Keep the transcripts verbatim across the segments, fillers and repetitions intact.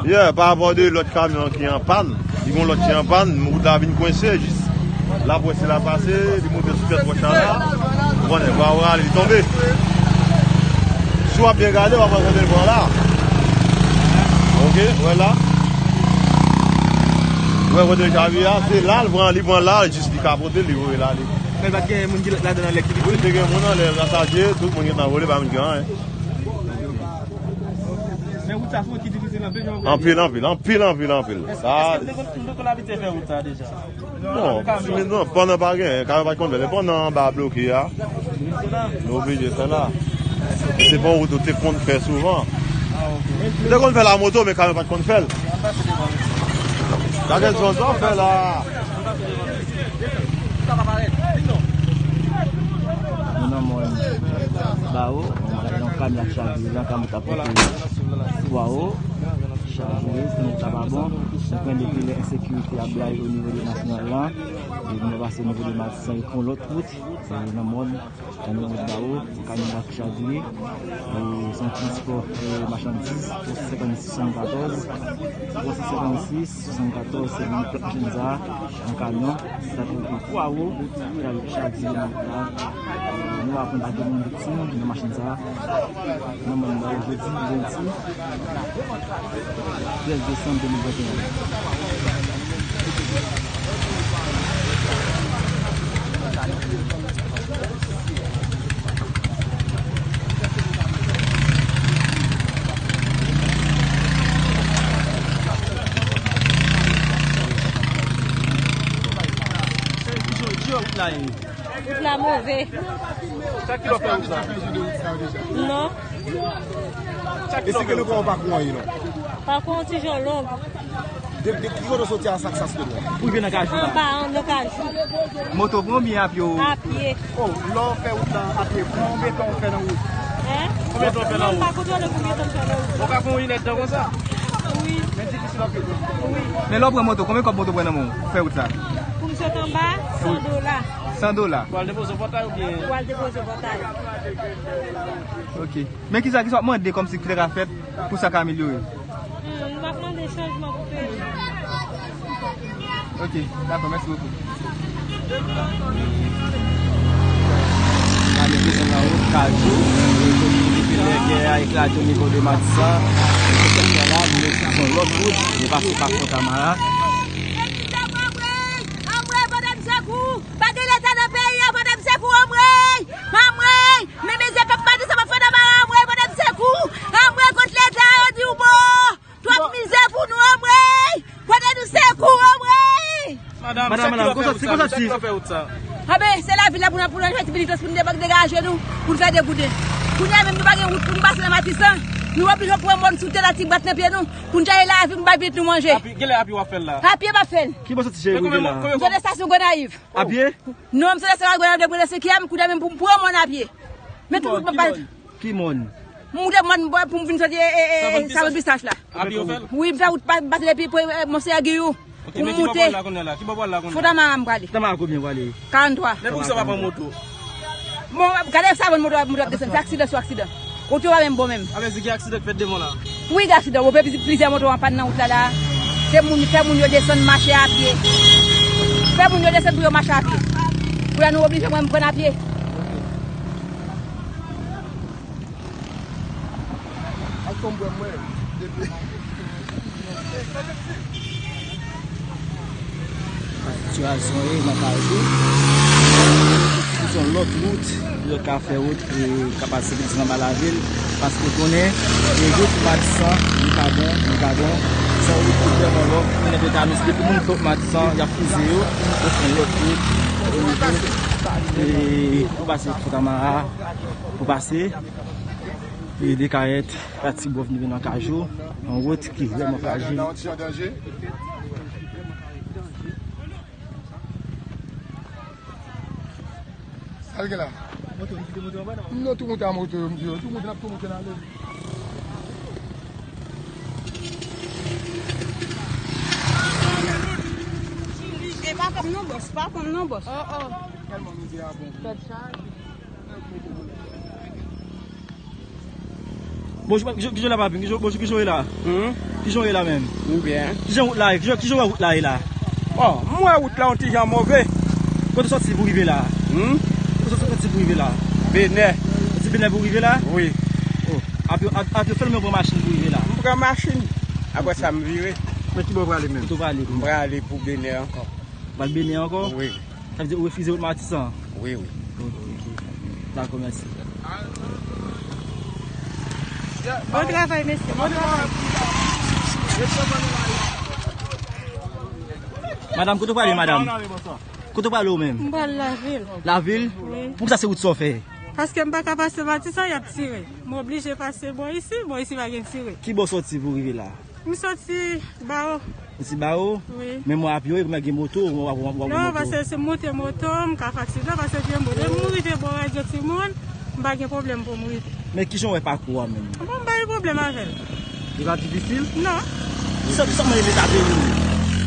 Yeah, pa rapò de lòt kamyon ki an pàn, li gon lòt ki an pàn, wout la vin kwense jis. Lapwès la pase, li monte sou tèt wòch la. Ou konnen, bra w rale, li tonbe. Si w ap byen gade, w ap wè kote l pran la. Ok, wè la. Wè kote l chavire a, se la, l pran, li pran la, jis li kapote, li voye l ale. Men pa t gen moun ki ladan anlè ki viktim? Wi, te gen moun anlè, rasaje, tout moun gentan vole, pa moun gen anyen. Men wout sa se yon wout ki difisil anpil, jan w wè. Anpil, anpil, anpil, anpil, anpil. Èske, èske m te konn, m te konn abitye fè wout sa deja? Non, non, pandan pa gen, kamyon pa t konn fè l. Pandan anba bloke a, nou oblije fè la. E se pa yon wout ou te konn fè souvan. Ou te konn fè l a moto, men kamyon pa t konn fè l. Gade zòn sa w fè la. Nou nan mòn Bawo, yon kamyon ap chavire la, kamyon k ap pote pwa yo, chavire, konnen sa pa bon. Nou konnen depi lè ensekirite ap blayi o nivo de nasyonal la, e nou pase o nivo de Matisan, e pran lòt wout, e nan mòn, kamyon wout Bawo, kamyon ap chavire, e se yon transpò, e machandiz, senkann sis swasannkatòz, senkann sis swasannkatòz, se moun plat machann sa, yon kamyon, sa te pran pwa yo, sa yo chavire nan wout la. Nou aprann pa gen moun viktim nan machin sa a. Nan mòn nan jodi lendi trèz desanm de mil venteyen. Ki jan, ki jan wout la ye? Wout la move. Chak kilè w fè wout sa? Non. Chak kilè w fè wout sa? Pakou an ti jan long. De, de ki kote w soti a Saksas Lwès? Pou rive nan Kajou la. Anba an, nan Kajou. Moto pran oubyen a pye w? A pye. Oh, lè w fè wout la a pye, konbyen tan w fè nan wout? Hein? Konbyen tan w fè nan wout? Mwen pa kontwole konbyen tan m fè nan wout. Ou ka fè yon inèdtan konsa? Wi. Men difisil anpil tou. Wi. Men lè w pran moto, konbyen kòb moto pran nan men w pou fè wout sa? Pou m sot anba, san dola. San dola. Pou al depoze w Pòtay oubyen? Pou al depoze w Pòtay. Ok. Men kisa, kisa w ap mande kòmsi ki te ka fèt pou sa ka amelyore? Hmm, m ap mande chanjman pou peyi. Ok, dakò, mèsi bokou. Gade desann nan wout Kajou, e kote depi lè gè a eklate o nivo de Matisan, e se sèl fè la, nou mete sou yon lòt wout, nou pase pa Fontamara. Anmwey, anmwey, pote m sekou! Pa gen Leta nan peyi a, pote m sekou, anmwey! Anmwey! Men mizè k ap pase sou Fontamara, anmwey, pote m sekou! Anmwey, kot Leta, yo di w bon! Twòp mizè pou nou, anmwey! Pote nou sekou, anmwey! Madanm, madanm, madanm, kisa, kisa w fè wout sa? Anben, se lavil la pou n, pou n fè ti penitans, pou n degaje nou, pou n fè degouden. Kounye a menm nou pa gen wout pou n pase nan Matisan. Nou oblije pran mòn sou tè la, ti bwat nan pye nou, pou n chache lavi, pou n bay pitit nou manje. Apye, genlè apye w ap fè l la? Apye m ap fè l. Ki bò w soti cheri pou rive la? M sot estasyon Gonayiv. Apye? Non, m sot estasyon Gonayiv depi nan senkyèm, kounye a menm pou m pran mòn apye. Men tout wout mwen pa. Ki mòn? M moute mòn pou m vin soti, e, e, e, Savòn Pistach la. Apye w fè l? Wi, m fè wout pa, pase depi, e, Monseyè Giyou. Ok, men ki bò w pral la kounye a la? Ki bò w pral la kounye a? Fontamara m prale. Fontamara konbyen w prale? Karannntwa. Men poukisa w pa pran moto? Bon, gade sa, bon, moto, moto ap desann, se aksidan sou aksidan. Wout yo pa menm bon menm. A vle di gen aksidan k fèt devan la? Wi, gen aksidan. Ou wè plizyè moto an pàn nan wout la, la. Se moun, fè moun yo desann mache apye. Fè moun yo desann pou yo mache apye. Pou la nou oblije mwen m pran apye. Ak konbwè mwen, depi. Sitiyasyon e nan Kajou. Se yon lòt wout, lòt ka fè wout, e ka pase plis anba lavil, paske konnen, e wout Matisan, li pa bon, li pa bon. Se yon wout ki vrèman long, konnen de tamis, depi moun sot Matisan, y ap fize yo, yo fè yon lòt wout, e, pou pase Fontamara, pou pase. E de Kayèt, Latibwòf, nou vin nan Kajou, yon wout ki vrèman frajil. Sa l gen la? Moto, nou kite moto anba non? Non, tou moute a moto yo, m di yo. Tou moute, n ap tou moute n ale. E pa konn non, bòs, pa konn non, bòs. Oh, oh. Tèlman nou di a bon. Tèt chaje. Bonjou, kijan, kijan la, papi? Kijan, bonjou, kijan w ye la? Hmm? Kijan w ye la menm? M byen. Kijan wout la ye? Kijan, kijan w wè wout la ye la? Bon, m wè wout la yon ti jan move. Kote w sòti pou rive la? Hmm? Kote w sòti pou rive la? Benè. Sòti Benè pou rive la? Wi. Oh, ap yo, ap, ap yo fè l, men w pran machin pou rive la? M pran machin. Apre sa, m vire. Men ki bò w prale menm? Kote w prale? M prale pou Benè ankò. Pral Benè ankò? Wi. Sa vle di ou refize wout Matisan? Wi, wi. Ok, ok. Dakò, mèsi. Bon travay, mesye. Bon travay. Madanm, kote w prale, madanm? Kote w prale ou menm? M pral lavil. Lavil? Wi. Poukisa se wout sa w fè? Paske m pa ka pase Matisan, y ap tire. M oblije pase bò isi, bò isi pa gen tire. Ki bò w sòti pou w rive la? M soti Bawo. Ou soti Bawo? Wi. Men mwen ap yo, e kouman gen moto, w ap, w ap, w ap moto? Non, paske se monte moto, m ka fè aksidan, paske gen moto. Depi m rive bò radyo timoun, m pa gen pwoblèm pou m rive. Men kijan w wè pakou a menm? Bon, m pa gen pwoblèm avè l. Li pa difisil? Non. Kisa, kisa w mande Leta peyi w?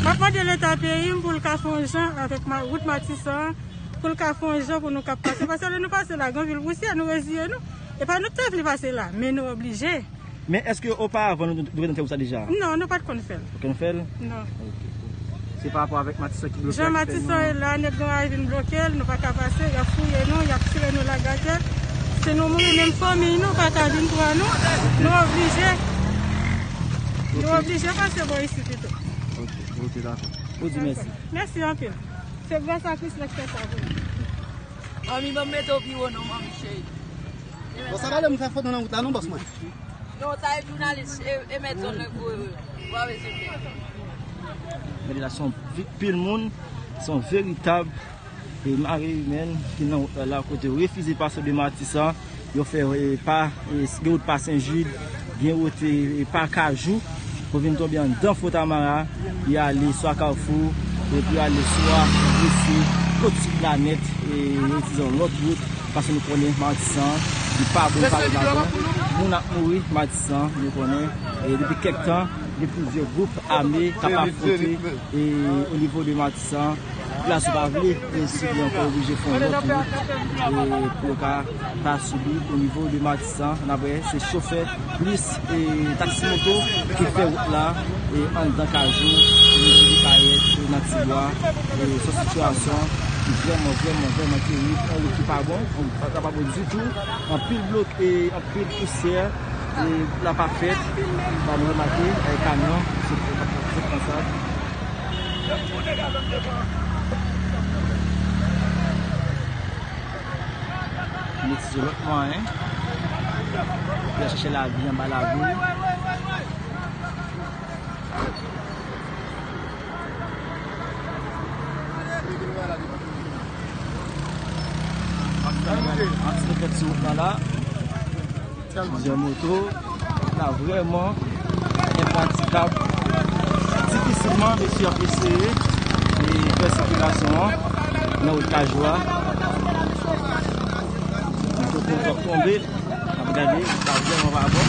M ap mande Leta peyi m pou l ka fè yon jan avèk ma, wout Matisan, pou l ka fè yon jan pou nou kab pase. Paske lè nou pase la, gen anpil pousyè, nou reziye nou. E pa nou t vle pase la, men nou oblije. Men èske oparavan nou, nou te konn fè wout sa deja? Non, nou pa t konn fè l. Ou konn fè l? Non. Ok. Se pa rapò avèk Matisan ki bloke. Jan Matisan ye la, nèg Gran Ravin bloke l, nou pa ka pase, y ap fouye nou, y ap tire nou lage atè. Si nou mouri, menm fanmiy nou pa ka vin pran nou, nou oblije. Nou oblije pase bò isi pito. Ok, ok, dakò. Ou di mèsi. Mèsi anpil. Se gras a Kris lè k fè sa pou nou. Manmi, ban m mete w pi wo non, manmi cheri. Bon, sa pa lè m fè foto nan wout la non, bòs mwen. Non, sa e jounalis, e, e mèt zòn nan pou, pou avè se fè. Gade la, se yon vi-, pil moun, se yon veritab, e, mare imèn ki nan wout la, la kote yo refize pase de Matisan, yo fè, e, pa, e, gen wout pa Sen Jid, gen wout, e, e, pa Kajou, pou vin tonbe anndan Fontamara, y ale swa Kafou, epi y ale swa Gresi, kot sik la nèt, e, yo itilize yon lòt wout, paske nou konnen Matisan, li pa bon, li pa bon. Moun ap mouri Matisan, nou konnen, e depi kèk tan, gen plizyè gwoup ame k ap afwonte, e, o nivo de Matisan. Plas ou pa vle, e, sibi ankò, oblije fè yon lòt wout, e, pou yo ka pa sibi o nivo de Matisan. N ap wè, se chofè plis, e, taksi moto ki fè wout la, e, anndan Kajou, o nivo de Kayèt, e, nan Tibwa. E, se yon sitiyasyon ki vrèman, vrèman, vrèman terib, yon wout ki pa bon, yon wout ki pa bon ditou, anpil blok, e, anpil pousyè, e, la pa fèt, pa nou remake, e, kamyon, se, se konsa. Mete sou lòt mwayen. Pou y al chèche lavi anba lavil. Aksidan fèt sou wout la la. Plizyè moto, la vrèman enpratikab. Difisilman, mesye ap eseye, e, fè sikilasyon an nan wout Kajou a. Moto konn ap tonbe, n ap gade, sa vrèman pa bon.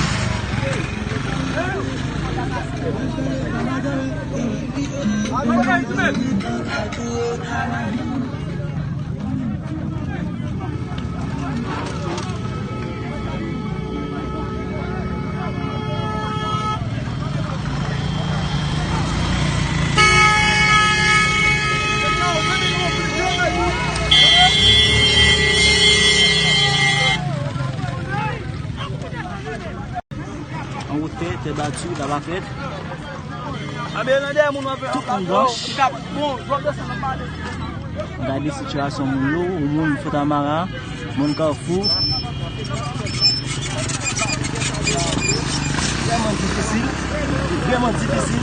Anwo tè, tè bati, la pa fèt. Tout moun blanch. Gade sitiyasyon moun yo, yon moun Fontamara, moun Kafou. Vrèman difisil, vrèman difisil.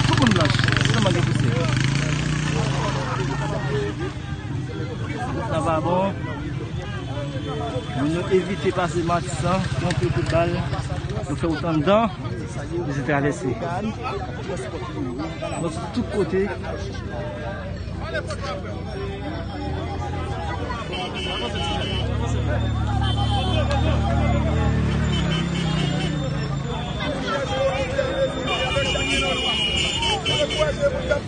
Tout moun blanch, sèlman gen pousyè. Sa pa bon. Moun yo evite pase Matisan, twonpe kout bal. Yo fè wout anndan, yo se travèse. Donk, sou tout kote.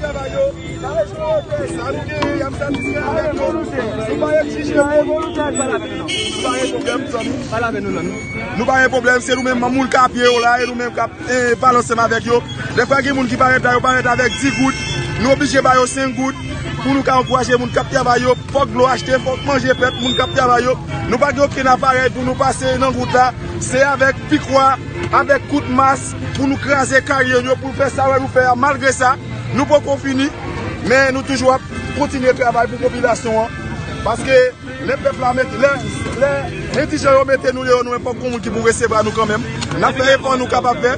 Travay yo, sa nou genyen, y ap satisfè avèk yo. Nou pa egzije pou nou. Nou pa gen pwoblèm, zanmi. Nou pa gen pwoblèm, se nou menm, moun k ap ye yo la, e nou menm k ap, eh, pale ansanm avèk yo. Dèfwa gen moun ki parèt la, yo parèt avèk dis goud. Nou oblije ba yo senk goud pou nou ka ankouraje moun k ap travay yo. Fòk dlo achte, fòk manje fèt, moun k ap travay yo. Nou pa gen okenn aparèy pou nou pase nan wout la. Se avèk pikwa, avèk kout mas pou nou kraze karyè yo, pou nou fè sa wè nou fè a. Malgre sa, nou poko fini, men nou toujou ap kontinye travay pou popilasyon an. Paske lè pèp la mete, lè, lè endijè yo mete nou deyò, nou menm fòk gon moun ki pou resevwa nou kanmenm. N ap fè efò nou kapab fè.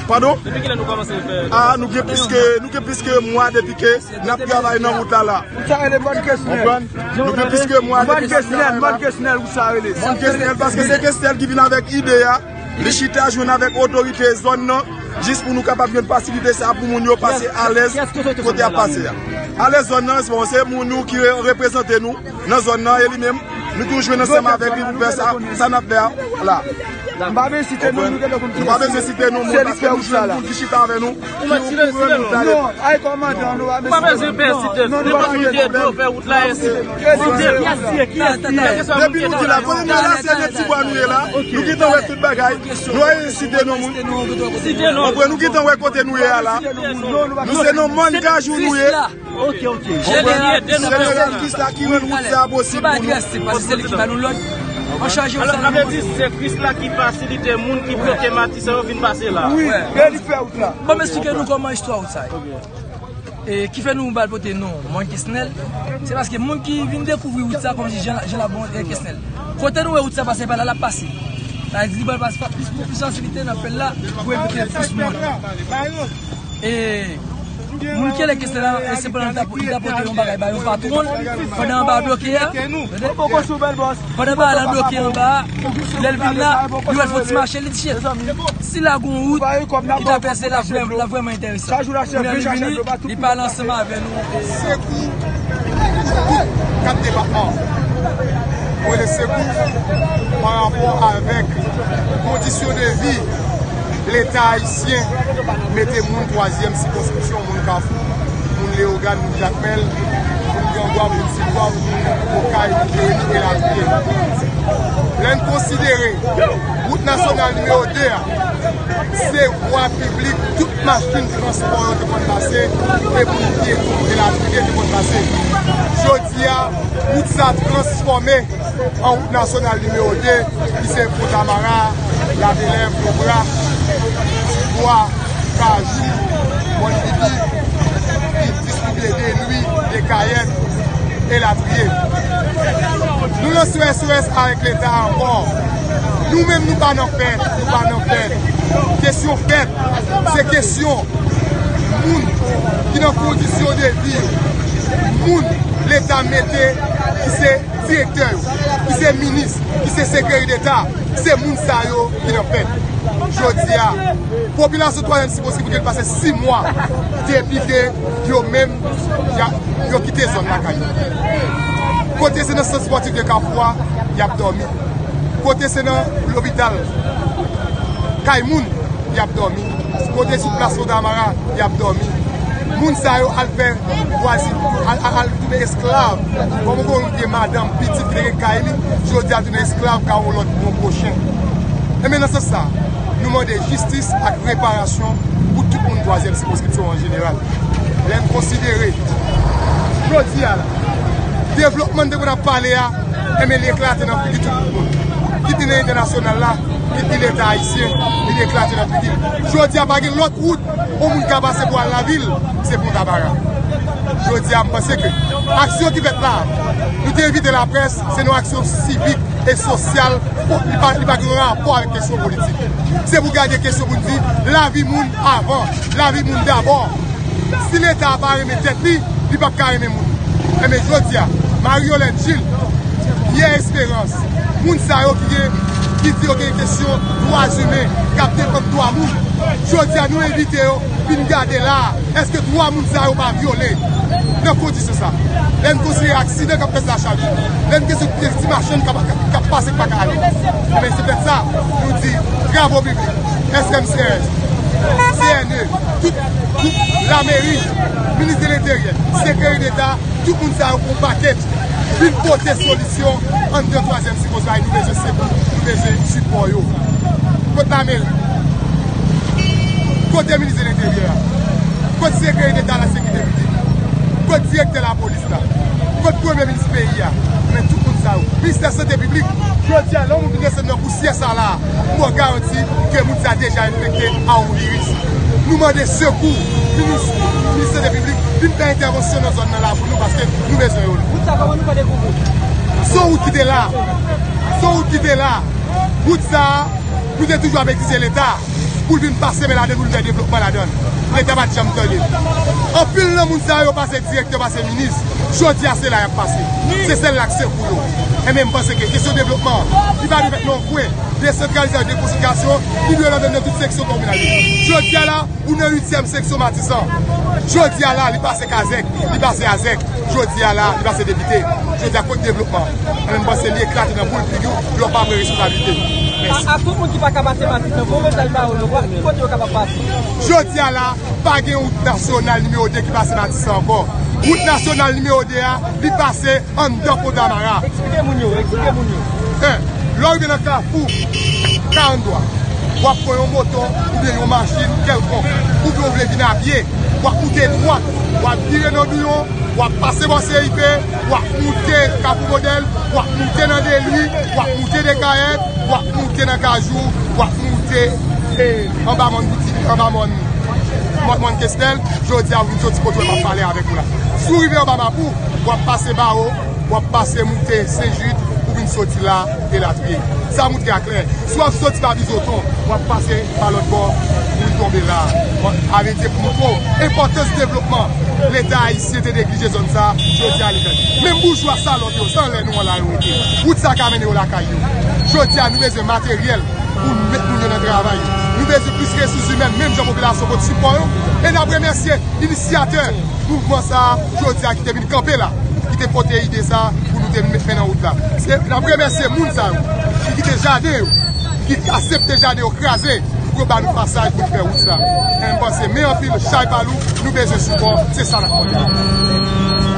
Padon? Depi kilè nou kòmanse fè? Ah, nou gen plis ke, nou gen plis ke mwa depi ke n ap travay nan wout la la. Sa rele bòn kesnèl. Konprann? Nou gen plis ke mwa depi ke n ap travay la. Bòn kesnèl, bòn kesnèl, ou sa rele. Bòn kesnèl, paske se kesnèl ki vin avèk ide a. Li chita jwenn avèk otorite zòn nan, jis pou nou kapab jwenn fasilite sa pou moun yo pase alèz kote y ap pase a. Alèz zòn nan, bon, se moun nou ki re-, reprezante nou nan zòn nan, e li menm, nou toujou jwenn ansanm avèk li pou fè sa, sa n ap fè a, la. M pa vle site non, nou gentan konn ki. Nou pa bezwen site non, moun, paske nou jwenn moun ki chita avè nou, ki okouran nou ta ye. Non, ay kòmandan, nou pa bezwen site non. Nenpòt moun ki ede w fè wout la, e se. Depi nou di la, kote nou ye la, se nan Tibwa nou ye la, nou gentan wè tout bagay, nou pa bezwen site non moun. Konprann, nou gentan wè kote nou ye a la. Nou se nan mòn Kajou nou ye. Ok, ok. Konprann? Se Jeneral Kris la ki rann wout sa a posib pou nou. Paske se li ki ba nou lòd. An chaje. Alò, sa vle di se Kris la ki fasilite moun ki bloke Matisan yo vin pase la. Wi, e li k fè wout la. Bon, m esplike nou kòman istwa wout sa ye. E ki fè nou ba l pote non mòn Kesnèl, se paske moun ki vin dekouvri wout sa kòmsi jan, jan l ap bon e Kesnèl. Kote nou wè wout sa pase pa la, l ap pase. Sa vle di li ba l pase pa plis pou plis fasilite nan fè l la, pou evite plis mòn. E moun ki rele Kesnèl la, e se pandan l ta, li ta pote yon bagay ba yon patwon l, pandan anba a bloke a. Tande? Pandan bagay la bloke anba a, lè l vin la, li wè l fè yon ti mache, li di, "Shit, si la gon wout, li ta pèse la vrè-, la vrèman enteresan." Kounye a li vini, li pale ansanm avè nou. Sekou pou tout kat depatman. Mwen rele sekou pa rapò avèk kondisyon de vi Leta ayisyen mete moun twazyèm sikonskripsyon, moun Kafou, moun Leyogàn, moun Jakmèl, moun Grangwav, moun Sitwav, moun Okay, moun Jeremi, elatriye. Lè n konsidere wout nasyonal nimewo de a, se vwa piblik, tout machin transpò yo te konn pase, e moun pyeton, elatriye te konn pase. Jodi a, wout sa transfòme an wout nasyonal nimewo de, ki se Fontamara, Ladelèv, Kobra, Tibwa, Kajou, Mòn Pipi, ki distribye de nwi, de kayèt, elatriye. Nou lanse S O S avèk Leta ankò. Nou menm, nou pa nan fèt, nou pa nan fèt. Kesyon fèt, se kesyon moun ki nan kondisyon de vi, moun Leta mete ki se direktè yo, ki se minis, ki se sekretè deta, se moun sa yo ki nan fèt. Jodi a, popilasyon twazyèm sikonskripsyon gen pase sis mwa depi ke yo menm, y a, yo kite zòn lakay yo. Kote se nan sant spòtif de Kafou a, y ap dòmi. Kote se nan lopital kay moun, y ap dòmi. Kote sou plas Fontamara, y ap dòmi. Moun sa yo al fè vwazi-, al, al, al tounen esklav. Kòman w konn gen madanm, pitit ki te gen kay li, jodi a tounen esklav kay yon lòt, yon pwochen. Enben, nan sans sa, nou mande jistis ak reparasyon pou tout moun twazyèm sikonskripsyon an jeneral. Lè n konsidere, jodi a la, devlopman n te konn ap pale a, enben, li eklate nan figi tout moun. Kit li nan entènasyonal la, kit li Leta ayisyen, li eklate nan figi l. Jodi a, pa gen lòt wout yon moun ka pase pou al lavil, se Fontamara. Jodi a, m panse ke aksyon ki fèt la, nou te envite laprès, se yon aksyon sivik e sosyal, li pa, li pa gen rapò avèk kesyon politik. Se pou gade kesyon pou n di, lavi moun avan, lavi moun dabò. Si Leta a pa renmen tèt li, li p ap ka renmen moun. Enben, jodi a, Marie Yolène Gilles, Pierre Espérance, moun sa yo ki gen, ki di yo gen kesyon dwa imen, k ap defann dwa moun, jodi a, nou envite yo vin gade la a, èske dwa moun sa yo pa vyole nan kondisyon sa? Lè n konsidere aksidan k ap fèt la chak jou, lè n gen sou ti machann k ap, k ap pase k pa ka ale. Enben, se pèt sa, nou di, travay piblik, S M C R S, C N E, tout gwoup, lameri, minis de lenteryè, sekretè deta, tout moun sa yo pou pakèt vin pote solisyon anndan twazyèm sikonsway. Nou bezwen sekou, nou bezwen sipò yo. Kot lame l? Kote minis de lenteryè a? Kot sekretè deta la sekirite piblik? Kot direktè lapolis la? Kot premye minis peyi a? Men tout moun sa yo. Ministè sante piblik, jodi a, lè yon moun vin desann nan pousyè sa la, m ba w garanti ke moun sa deja enfekte a yon viris. Nou mande sekou, minis, minis sante piblik, vin fè entèvansyon nan zòn nan la pou nou, paske nou bezwen yo. Wout sa, kòman nou fè dekouvri? Se yon wout ki te la. Se yon wout ki te la. Wout sa, nou te toujou ap egzije Leta pou l vin pase men ladan, pou l vin fè devlopman ladan. Leta pa t janm tande. Anpil nan moun sa yo pase direktè, pase minis. Jodi a, se la y ap pase. Se sèl la k sekou yo. Enben, m panse ke kesyon devlopman an, li pa dwe fèt nan yon kwen. Desantralizasyon, dekonsantrasyon, li dwe ladan nan tout seksyon kominal yo. Jodi a la, ou nan uityèm seksyon Matisan. Jodi a la, li pase Kazèk, li pase Azèk. Jodi a la, li pase depite. Jodi a, kot devlopman? Mwen, m panse li eklate nan boul figi w, lè w pa pran responsablite. Mèsi. A, a tout moun ki pa ka pase Matisan, bon mesaj ba yo, yo, ki kote yo kapab pase? Jodi a la, pa gen wout nasyonal nimewo de ki pase Matisan ankò. Wout nasyonal nimewo de a, li pase anndan Fondamara. Eksplike moun yo, eksplike moun yo. En, lè w rive nan kafou karannntwa, w ap pran yon moto oubyen yon machin kèlkonk, oubyen w vle vin a pye, w ap moute dwat, w ap vire nan Douyon, w ap pase bò C I P, w ap moute Kafou Modèl, w ap moute nan Delwi, w ap moute Dekayèt, w ap moute nan Kajou, w ap moute, eh, anba mòn Bouti, anba mòn, mòn, mòn Kestèl. Jodi a, w vin soti kote w ap pale avèk ou la. Si w rive anba Mapou, w ap pase Bawo, w ap pase moute Sen Jid, ou vin soti la, elatriye. Sa moutre a klè. Si w ap soti pa Bizoton, w ap pase pa lòt bò, pou l tonbe la. Bon, sa vle di pou moutre w enpòtans devlopman. Leta ayisyen te neglije zòn sa, jodi a li fèt. Menm boujwa Salòt yo, se anlè nou an la yo rete. Wout sa ka mennen yo lakay yo. Jodi a, nou bezwen materyèl pou n met moun yo nan travay yo. Nou bezwen plis resous imèn, menm jan popilasyon pot sipò yo. E n ap remèsye inisyatè mouvman sa a, jodi a, ki te vin kanpe la, ki te pote ide sa a pou nou te met men nan wout la. Se, n ap remèsye moun sa yo, ki kite jaden yo, ki aksepte jaden yo kraze, pou yo ba nou pasaj pou n fè wout sa a. E m panse, men anpil, chay pa lou, nou bezwen sipò, se sa n ap mande.